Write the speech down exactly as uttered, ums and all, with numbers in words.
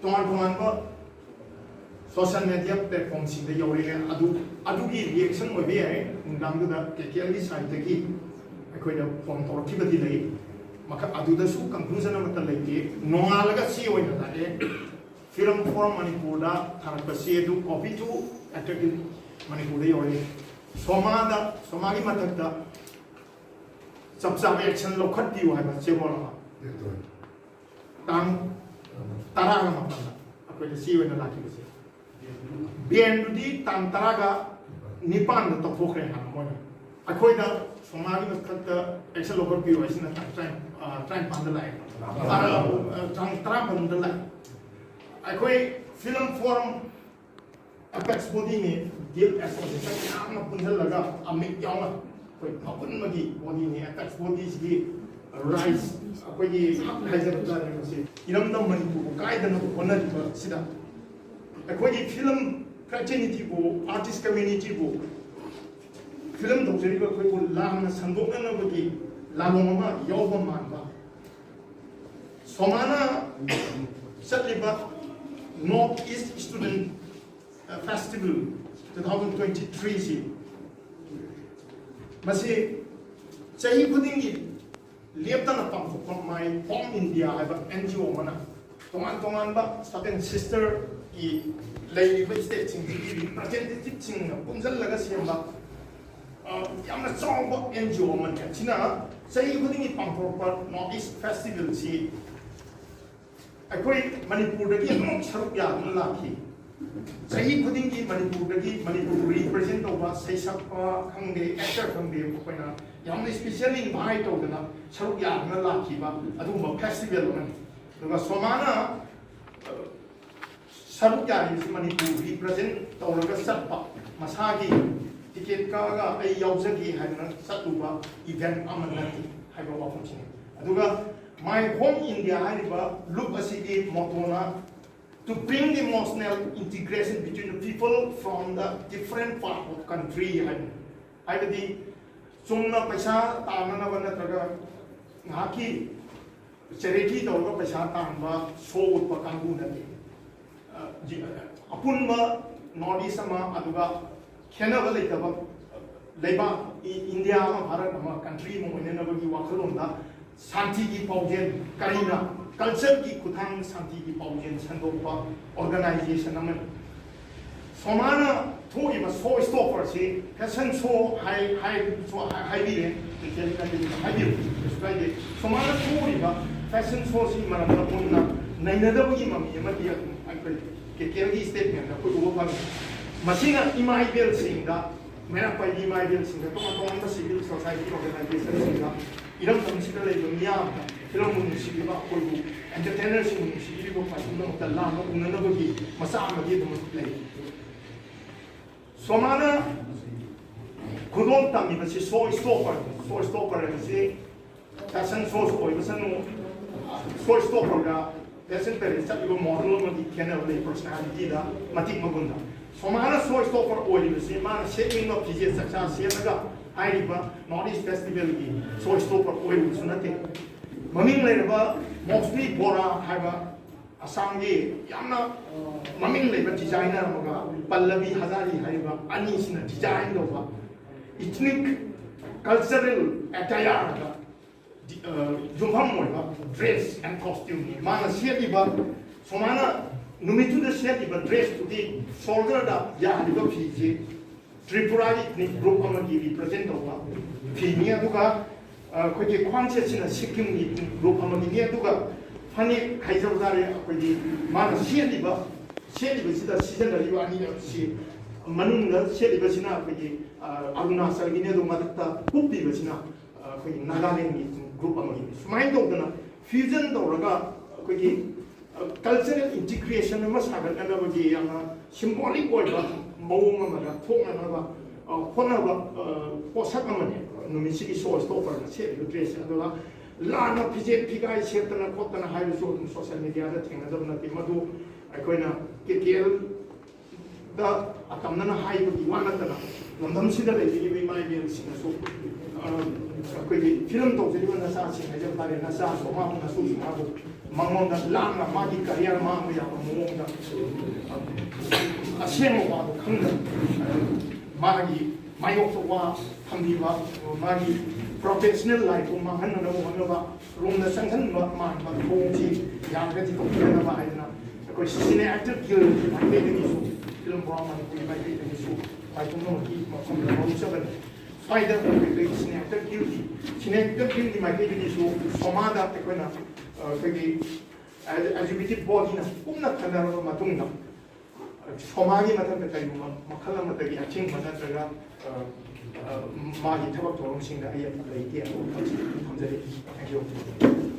ꯇꯣꯉꯥꯟ ꯇꯣꯉꯥꯟꯕ social media ꯄ꯭ꯂꯦꯠꯐꯣꯝꯁꯤꯡꯗ ꯌꯧꯔꯛꯑꯦ꯫ ꯑꯗꯨ ꯑꯗꯨꯒꯤ ꯔꯤꯌꯦꯛꯁꯟ ꯑꯣꯏꯕ ꯌꯥꯏ꯫ ꯅꯨꯡꯗꯥꯡꯗꯨꯗ ꯀꯦ ꯀꯦ ꯑꯦꯜꯒꯤ ꯁꯥꯏꯠꯇꯒꯤ ꯑꯩꯈꯣꯏꯗ ꯐꯣꯟ ꯇꯧꯔꯛꯈꯤꯕꯗꯤ ꯂꯩ꯫ ꯃꯈ ꯑꯗꯨꯗꯁꯨ ꯀꯟꯀ꯭ꯂꯨꯖꯟ ꯑꯃꯠꯇ ꯂꯩꯇꯦ꯫ ꯅꯣꯡꯉꯥꯜꯂꯒ ꯆꯦ ꯑꯣꯏꯅ ꯂꯥꯛꯑꯦ꯫ ꯐꯤꯂꯝ ꯐꯣꯔꯝ ꯃꯅꯤꯄꯨꯔꯗ ꯊꯥꯔꯛꯄ ꯆꯦ ꯑꯗꯨ ꯀꯣꯄꯤ ꯇꯨ ꯑꯦꯇꯔꯅꯤ ꯃꯅꯤꯄꯨꯔꯗ ꯌꯧꯔꯛꯑꯦ꯫ ꯁꯣꯃꯥꯗ, ꯁꯣꯃꯥꯒꯤ ꯃꯊꯛꯇ ꯆꯞ ꯆꯥꯕ ꯑꯦꯛꯁꯟ ꯂꯧꯈꯠꯄꯤꯌꯨ ꯍꯥꯏꯕ ꯆꯦꯔꯣꯜ ꯑꯃ ꯇꯥꯡ ꯇꯔꯥꯒ ꯃꯥꯄꯟꯗ ꯑꯩꯈꯣꯏꯗ ꯆꯦ ꯑꯣꯏꯅ ꯂꯥꯛꯈꯤꯕꯁꯦ꯫ ꯕꯦꯟꯗꯨꯗꯤ ꯇꯥꯡ ꯇꯔꯥꯒ ꯅꯤꯄꯥꯟꯗ ꯇꯧꯊꯣꯛꯈ꯭ꯔꯦ ꯍꯥꯟꯅ ꯃꯣꯏꯅ꯫ ꯑꯩꯈꯣꯏꯗ ꯁꯣꯃꯥꯒꯤ ꯃꯊꯛꯇ ꯑꯦꯛꯁꯟ ꯂꯧꯈꯠꯄꯤꯌꯨ ꯍꯥꯏꯁꯤꯅ ꯇꯥꯡ ꯇꯔꯥ-, ꯑ, ꯇꯔꯥꯅꯤꯄꯥꯟꯗ ꯂꯥꯛꯑꯦ꯫ ꯇꯔꯥ-, ꯑ, ꯇꯥꯡ ꯇꯔꯥꯃꯥꯄꯟꯗ ꯂꯥꯛꯑꯦ꯫ ꯑꯩꯈꯣꯏ ꯐꯤꯂꯝ ꯐꯣꯔꯝ ꯑꯦꯄꯦꯛꯁ ꯕꯣꯗꯤꯅꯤ, ꯒꯤꯜ ꯑꯦꯁꯣꯁꯤꯌꯦꯁꯟ ꯌꯥꯝꯅ ꯄꯨꯟꯁꯤꯜꯂꯒ ꯑꯃꯤꯠ ꯌꯥꯎꯅ ꯑꯩꯈꯣꯏ ꯑꯄꯨꯟꯕꯒꯤ ꯕꯣꯗꯤꯅꯤ꯫ ꯑꯦꯄꯦꯛꯁ ꯕꯣꯗꯤꯁꯤꯒꯤ ꯔꯥꯏꯠꯁ ꯑꯩꯈꯣꯏꯒꯤ ꯍꯛ ꯍꯥꯏꯖꯕ ꯇꯥꯔꯦ꯫ ꯃꯁꯤ ꯏꯔꯝꯗꯝ ꯃꯅꯤꯄꯨꯔꯕꯨ ꯀꯥꯏꯗꯅꯕ ꯍꯣꯠꯅꯔꯤꯕ ꯁꯤꯗ ꯑꯩꯈꯣꯏꯒꯤ ꯐꯤꯂꯝ ꯐ꯭ꯔꯦꯇꯔꯅꯤꯇꯤꯕꯨ, ꯑꯥꯔꯇꯤꯁ ꯀꯝꯃ꯭ꯌꯨꯅꯤꯇꯤꯕꯨ, ꯐꯤꯂꯝ ꯇꯧꯖꯔꯤꯕ ꯑꯩꯈꯣꯏꯕꯨ ꯂꯥꯟꯅ ꯁꯟꯗꯣꯛꯅꯅꯕꯒꯤ ꯂꯥꯂꯣꯡ ꯑꯃ ꯌꯥꯎꯕ ꯃꯥꯟꯕ꯫ ꯁꯣꯃꯥꯅ ꯆꯠꯂꯤꯕ North East Student Festival two thousand twenty-three ꯁꯤ, ꯃꯁꯤ ꯆꯍꯤ ꯈꯨꯗꯤꯡꯒꯤ ꯂꯦꯞꯇꯅ ꯄꯥꯡꯊꯣꯛꯄ My Home India ꯍꯥꯏꯕ ꯑꯦꯟ ꯖꯤ ꯑꯣ ꯑꯃꯅ ꯇꯣꯉꯥꯟ ꯇꯣꯉꯥꯟꯕ ꯁꯕꯦꯟ ꯁꯤꯁꯇꯔꯒꯤ ꯂꯩꯔꯤꯕ ꯁ꯭ꯇꯦꯠꯁꯤꯡꯁꯤꯒꯤ ꯔꯤꯄ꯭ꯔꯖꯦꯟꯇꯦꯇꯤꯚꯁꯤꯡꯅ ꯄꯨꯟꯁꯤꯜꯂꯒ ꯁꯦꯝꯕ, ꯑ, ꯌꯥꯝꯅ ꯆꯥꯎꯕ ꯑꯦꯟ ꯖꯤ ꯑꯣ ꯑꯃꯅꯤ꯫ ꯑꯁꯤꯅ ꯆꯍꯤ ꯈꯨꯗꯤꯡꯒꯤ ꯄꯥꯡꯊꯣꯔꯛꯄ North East Festival ꯁꯤ ꯑꯩꯈꯣꯏ ꯃꯅꯤꯄꯨꯔꯗꯒꯤ ꯑꯗꯨꯃꯛ ꯁꯔꯨꯛ ꯌꯥꯗꯨꯅ ꯂꯥꯛꯈꯤ꯫ ꯆꯍꯤ ꯈꯨꯗꯤꯡꯒꯤ ꯃꯅꯤꯄꯨꯔꯗꯒꯤ ꯃꯅꯤꯄꯨꯔꯕꯨ ꯔꯤꯄ꯭ꯔꯖꯦꯟ ꯇꯧꯕ ꯁꯩꯁꯛꯄ ꯈꯪꯗꯦ, ꯑꯦꯛꯇꯔ ꯈꯪꯗꯦ, ꯑꯩꯈꯣꯏꯅ ꯌꯥꯝꯅ ꯏꯁꯄꯤꯁꯤꯌꯦꯜꯂꯤ ꯏꯟꯚꯥꯏꯠ ꯇꯧꯗꯅ ꯁꯔꯨꯛ ꯌꯥꯗꯨꯅ ꯂꯥꯛꯈꯤꯕ ꯑꯗꯨꯒꯨꯝꯕ ꯐꯦꯁꯇꯤꯚꯦꯜ ꯑꯃꯅꯤ꯫ ꯑꯗꯨꯒ ꯁꯣꯃꯥꯅ, ꯑ, ꯁꯔꯨꯛ ꯌꯥꯔꯤꯕꯁꯤ ꯃꯅꯤꯄꯨꯔ ꯔꯤꯄ꯭ꯔꯖꯦꯟ ꯇꯧꯔꯒ ꯆꯠꯄ, ꯃꯁꯥꯒꯤ ꯇꯤꯀꯦꯠ ꯀꯛꯑꯒ ꯑꯩ ꯌꯥꯎꯖꯒꯦ ꯍꯥꯏꯗꯅ ꯆꯠꯂꯨꯕ ꯏꯚꯦꯟꯠ ꯑꯃ ꯅꯠꯇꯦ ꯍꯥꯏꯕ ꯋꯥꯐꯝꯁꯤꯅꯤ꯫ ꯑꯗꯨꯒ My Home India ꯍꯥꯏꯔꯤꯕ ꯂꯨꯞ ꯑꯁꯤꯒꯤ ꯃꯣꯇꯣꯅ to bring the emotional integration between the people from the different part of country ꯍꯥꯏꯕꯅꯤ꯫ ꯍꯥꯏꯕꯗꯤ ꯆꯨꯝꯅ ꯄꯩꯁꯥ ꯇꯥꯟꯅꯅꯕ ꯅꯠꯇ꯭ꯔꯒ ꯉꯥꯏꯍꯥꯛꯀꯤ ꯆꯦꯔꯤꯇꯤ ꯇꯧꯔꯒ ꯄꯩꯁꯥ ꯇꯥꯟꯕ, ꯁꯣ ꯎꯠꯄ ꯀꯥꯡꯕꯨ ꯅꯠꯇꯦ꯫ ꯑ, ꯖꯤ-, ꯑꯄꯨꯟꯕ ꯅꯣꯔꯠ ꯏꯁ ꯑꯃ, ꯑꯗꯨꯒ ꯈꯦꯠꯅꯕ ꯂꯩꯇꯕ ꯂꯩꯕꯥꯛ, ꯏ-, ꯏꯟꯗꯤꯌꯥ ꯑꯃ, ꯚꯥꯔꯠ ꯑꯃ, ꯀꯟꯇ꯭ꯔꯤ ꯑꯃ ꯑꯣꯏꯅꯅꯕꯒꯤ ꯋꯥꯈꯜꯂꯣꯟꯗ ꯁꯥꯟꯇꯤꯒꯤ ꯄꯥꯎꯖꯦꯜ, ꯀꯔꯤꯅ ꯀꯜꯆꯔꯒꯤ ꯈꯨꯠꯊꯥꯡꯗ ꯁꯥꯟꯇꯤꯒꯤ ꯄꯥꯎꯖꯦꯜ ꯁꯟꯗꯣꯛꯄ ꯑꯣꯔꯒꯅꯥꯏꯖꯦꯁꯟ ꯑꯃꯅꯤ꯫ ꯁꯣꯃꯥꯅ ꯊꯣꯛꯏꯕ ꯁꯣ ꯁ꯭ꯇꯣꯄꯔꯁꯤ ꯐꯦꯁꯟ ꯁꯣ ꯍꯥꯏ-, ꯍꯥꯏ-, ꯁꯣ ꯍꯥꯏ-, ꯍꯥꯏꯕꯤꯔꯦ, ꯇꯤꯀꯦꯠ ꯀꯥꯏꯗꯦ, ꯍꯥꯏꯕꯤꯌꯨ, ꯀꯩꯁꯨ ꯀꯥꯏꯗꯦ꯫ ꯁꯣꯃꯥꯅ ꯊꯣꯛꯏꯕ ꯐꯦꯁꯟ ꯁꯣꯁꯤ ꯃꯔꯝꯗ ꯃꯨꯟꯅ ꯅꯩꯅꯗꯕꯒꯤ ꯃꯃꯤ ꯑꯃꯗꯤ ꯑꯗꯨꯝ ꯑꯩꯈꯣꯏ ꯀꯦꯀꯦꯜꯒꯤ ꯁ꯭ꯇꯦꯠꯃꯦꯟꯗ ꯑꯩꯈꯣꯏ ꯎꯕ ꯐꯪꯉꯤ꯫ ꯃꯁꯤꯅ ꯏꯃꯥ ꯏꯕꯦꯜꯁꯤꯡꯗ, ꯃꯩꯔꯥꯛ ꯄꯥꯏꯕꯤ ꯏꯃꯥ ꯏꯕꯦꯜꯁꯤꯡꯗ, ꯇꯣꯉꯥꯟ ꯇꯣꯉꯥꯟꯕ ꯁꯤꯚꯤꯜ ꯁꯣꯁꯥꯏꯇꯤ ꯑꯣꯔꯒꯅꯥꯏꯖꯦꯁꯟꯁꯤꯡꯗ, ꯏꯔꯝꯗꯝꯁꯤꯗ ꯂꯩꯕ ꯃꯤꯌꯥꯝꯗ, ꯐꯤꯂꯝꯕꯨ ꯅꯨꯡꯁꯤꯕꯤꯕ, ꯑꯩꯈꯣꯏꯕꯨ ꯑꯦꯟꯇꯔꯇꯦꯅꯔꯁꯤꯡꯕꯨ ꯅꯨꯡꯁꯤꯕꯤꯔꯤꯕ ꯈ꯭ꯋꯥꯏ ꯄꯨꯝꯅꯃꯛꯇ ꯂꯥꯟꯅ ꯎꯅꯅꯕꯒꯤ ꯃꯆꯥ ꯑꯃꯗꯤ ꯑꯗꯨꯃꯛ ꯂꯩ꯫ ꯁꯣꯃꯥꯅ ꯈꯨꯗꯣꯜ ꯇꯝꯃꯤꯕꯁꯤ ꯁꯣ ꯁ꯭ꯇꯣꯄꯔ, ꯁꯣ ꯁ꯭ꯇꯣꯄꯔ ꯍꯥꯏꯕꯁꯤ ꯐꯦꯁꯟ ꯁꯣꯁꯨ ꯑꯣꯏꯕꯁꯅꯨ, ꯁꯣ ꯁ꯭ꯇꯣꯄꯔꯒ ꯐꯦꯁꯟ ꯄꯦꯔꯦꯟ ꯆꯠꯂꯤꯕ ꯃꯣꯗꯦꯜ ꯑꯃꯒꯤ ꯈꯦꯠꯅꯕ ꯂꯩ ꯄꯔꯁꯣꯅꯥꯂꯤꯇꯤꯗ, ꯃꯇꯤꯛ ꯃꯒꯨꯟꯗ꯫ ꯁꯣꯃꯥꯅ ꯁꯣ ꯁ꯭ꯇꯣꯄꯔ ꯑꯣꯏꯔꯤꯕꯁꯤ ꯃꯥꯅ ꯁꯦꯠꯅꯤꯡꯕ ꯐꯤꯖꯦꯠ ꯆꯛꯆꯥ ꯁꯦꯠꯂꯒ ꯍꯥꯏꯔꯤꯕ ꯅꯣꯔꯠ ꯏꯁ ꯐꯦꯁꯇꯤꯚꯦꯜꯒꯤ ꯁꯣ ꯁ꯭ꯇꯣꯄꯔ ꯑꯣꯏꯔꯤꯕꯁꯨ ꯅꯠꯇꯦ꯫ ꯃꯃꯤꯡ ꯂꯩꯔꯕ ꯃꯣꯛꯁꯂꯤ ꯕꯣꯔꯥ ꯍꯥꯏꯕ ꯑꯁꯥꯝꯒꯤ ꯌꯥꯝꯅ ꯃꯃꯤꯡ ꯂꯩꯕ ꯗꯤꯖꯥꯏꯅꯔ ꯑꯃꯒ ꯄꯜꯂꯕꯤ ꯍꯖꯥꯔꯤ ꯍꯥꯏꯔꯤꯕ ꯑꯅꯤꯁꯤꯅ ꯗꯤꯖꯥꯏꯟ ꯇꯧꯕ ꯏꯊꯅꯤꯛ ꯀꯜꯆꯔꯦꯜ ꯑꯦꯇꯥꯌꯔꯗ ꯗꯤ-, ꯑ, ꯌꯨꯝꯐꯝ ꯑꯣꯏꯕ ꯗ꯭ꯔꯦꯁ ꯑꯦꯟ ꯀꯣꯁꯇ꯭ꯌꯨꯝꯅꯤ꯫ ꯃꯥꯅ ꯁꯦꯠꯂꯤꯕ, ꯁꯨꯃꯥꯏꯅ ꯅꯨꯃꯤꯠꯇꯨꯗ ꯁꯦꯠꯂꯤꯕ ꯗ꯭ꯔꯦꯁꯇꯨꯗꯤ ꯁꯣꯜꯗꯔꯗ ꯌꯥꯜꯂꯤꯕ ꯐꯤꯁꯤ ꯇ꯭ꯔꯤꯄꯨꯔꯥꯒꯤ ꯏꯊꯅꯤꯛ ꯒ꯭ꯔꯨꯞ ꯑꯃꯒꯤ ꯔꯤꯄ꯭ꯔꯖꯦꯟ ꯇꯧꯕ ꯐꯤꯅꯤ꯫ ꯑꯗꯨꯒ, ꯑ, ꯑꯩꯈꯣꯏꯒꯤ ꯈ꯭ꯋꯥꯡꯁꯦꯠꯁꯤꯅ ꯁꯤꯛꯀꯤꯝꯒꯤ ꯏꯊꯅꯤꯛ ꯒ꯭ꯔꯨꯞ ꯑꯃꯒꯤꯅꯤ꯫ ꯑꯗꯨꯒ ꯐꯅꯦꯛ ꯍꯥꯏꯖꯕ ꯇꯥꯔꯦ, ꯑꯩꯈꯣꯏꯒꯤ ꯃꯥꯅ ꯁꯦꯠꯂꯤꯕ, ꯁꯦꯠꯂꯤꯕꯁꯤꯗ ꯁꯤꯖꯤꯟꯅꯔꯤꯕ ꯑꯅꯤ ꯑꯁꯤ, ꯃꯅꯨꯡꯗ ꯁꯦꯠꯂꯤꯕꯁꯤꯅ ꯑꯩꯈꯣꯏꯒꯤ, ꯑ, ꯑꯔꯨꯅꯥꯆꯜꯒꯤꯅꯤ, ꯑꯗꯨ ꯃꯊꯛꯇ ꯀꯨꯞꯄꯤꯕꯁꯤꯅ ꯑꯩꯈꯣꯏꯒꯤ ꯅꯥꯒꯥꯂꯦꯟꯒꯤ ꯒ꯭ꯔꯨꯞ ꯑꯃꯒꯤꯅꯤ꯫ ꯁꯨꯃꯥꯏꯅ ꯇꯧꯗꯅ ꯐ꯭ꯌꯨꯖꯟ ꯇꯧꯔꯒ ꯑꯩꯈꯣꯏꯒꯤ ꯀꯜꯆꯔꯦꯜ ꯏꯟꯇꯤꯒ꯭ꯔꯦꯁꯟ ꯑꯃ ꯁꯥꯒꯠꯅꯅꯕꯒꯤ ꯌꯥꯝꯅ ꯁꯤꯝꯕꯣꯂꯤꯛ ꯑꯣꯏꯕ ꯃꯑꯣꯡ ꯑꯃꯗ ꯊꯣꯛꯅꯅꯕ, ꯑ, ꯍꯣꯠꯅꯕ, ꯑ, ꯄꯣꯠꯁꯛ ꯑꯃꯅꯤ꯫ ꯅꯨꯃꯤꯠꯁꯤꯒꯤ ꯁꯣ ꯁ꯭ꯇꯣꯄꯔꯅ ꯁꯦꯠꯂꯤꯕ ꯗ꯭ꯔꯦꯁꯁꯦ꯫ ꯑꯗꯨꯒ ꯂꯥꯟꯅ ꯐꯤꯖꯦꯠ ꯐꯤꯒꯥꯏ ꯁꯦꯠꯇꯅ ꯈꯣꯠꯇꯅ ꯍꯥꯏꯕꯁꯨ ꯑꯗꯨꯝ ꯁꯣꯁꯦꯜ ꯃꯦꯗꯤꯌꯥꯗ ꯊꯦꯡꯅꯗꯕ ꯅꯠꯇꯦ꯫ ꯃꯗꯨ ꯑꯩꯈꯣꯏꯅ ꯀꯦ ꯀꯦ ꯑꯦꯜ ꯗ ꯑꯇꯝꯅꯅ ꯍꯥꯏꯕꯒꯤ ꯋꯥ ꯅꯠꯇꯅ, ꯂꯝꯗꯝꯁꯤꯗ ꯂꯩꯕꯤꯔꯤꯕ ꯏꯃꯥ ꯏꯕꯦꯜꯁꯤꯡꯅꯁꯨ, ꯑ, ꯑꯩꯈꯣꯏꯒꯤ ꯐꯤꯂꯝ ꯇꯧꯖꯔꯤꯕ ꯅꯆꯥꯁꯤꯡ ꯍꯥꯏꯖꯕ ꯇꯥꯔꯦ, ꯅꯆꯥꯁꯨ ꯑꯃꯕꯨ ꯅꯁꯨꯁꯨ ꯑꯃꯕꯨ ꯃꯉꯣꯟꯗ ꯂꯥꯟꯅ ꯃꯥꯒꯤ ꯀꯔꯤꯌꯔ ꯃꯥꯡꯕ ꯌꯥꯕ ꯃꯑꯣꯡꯗ, ꯑ, ꯑꯁꯦꯡꯕ ꯋꯥꯗꯣ ꯈꯪꯗꯅ, ꯑ, ꯃꯥꯒꯤ ꯃꯥꯌꯣꯛꯇ ꯋꯥ ꯊꯝꯕꯤꯕ, ꯃꯥꯒꯤ ꯄ꯭ꯔꯣꯐꯦꯁꯅꯦꯜ ꯂꯥꯏꯐꯄꯨ ꯃꯥꯡꯍꯟꯅꯅꯕ ꯍꯣꯠꯅꯕ, ꯔꯣꯝꯗ ꯆꯪꯁꯤꯟꯕ ꯃꯥꯟꯕ ꯊꯧꯑꯣꯡꯁꯤ ꯌꯥꯔꯒꯗꯤ ꯇꯧꯕꯤꯗꯅꯕ ꯍꯥꯏꯗꯅ ꯑꯩꯈꯣꯏ ꯁꯤꯅꯦ ꯑꯦꯛꯇꯔ ꯒꯤꯜꯒꯤ ꯃꯥꯏꯀꯩꯗꯒꯤꯁꯨ, ꯐꯤꯂꯝ ꯐꯣꯔꯝ ꯃꯅꯤꯄꯨꯔꯒꯤ ꯃꯥꯏꯀꯩꯗꯒꯤꯁꯨ ꯄꯥꯏꯈꯣꯝꯅꯕꯒꯤ ꯃꯐꯝꯗ ꯍꯧꯖꯕꯅꯤ꯫ ꯁ꯭ꯋꯥꯏꯗ ꯑꯩꯈꯣꯏ ꯁꯤꯅꯦ ꯑꯦꯛꯇꯔ ꯒꯤꯜꯒꯤ, ꯁꯤꯅꯦ ꯑꯦꯛꯇꯔ ꯒꯤꯜꯒꯤ ꯃꯥꯏꯀꯩꯗꯒꯤꯁꯨ ꯁꯣꯃꯥꯗ ꯑꯩꯈꯣꯏꯅ, ꯑ, ꯑꯩꯈꯣꯏꯒꯤ ꯑꯦꯛꯖꯤꯀ꯭ꯌꯨꯇꯤꯚ ꯕꯣꯗꯤꯅ ꯄꯨꯟꯅ ꯈꯟꯅꯔꯕ ꯃꯇꯨꯡꯗ ꯁꯣꯃꯥꯒꯤ ꯃꯊꯛꯇ ꯀꯔꯤꯒꯨꯝꯕ ꯃꯈꯜ ꯑꯃꯠꯇꯒꯤ ꯑꯊꯤꯡꯕ ꯅꯠꯇ꯭ꯔꯒ, ꯑ, ꯑ, ꯃꯥꯒꯤ ꯊꯕꯛ ꯊꯧꯔꯝꯁꯤꯡꯗ ꯑꯌꯦꯠꯄ ꯂꯩꯇꯦ ꯍꯥꯏꯕ ꯋꯥꯐꯝꯁꯤ ꯊꯝꯖꯔꯤ꯫ Thank you.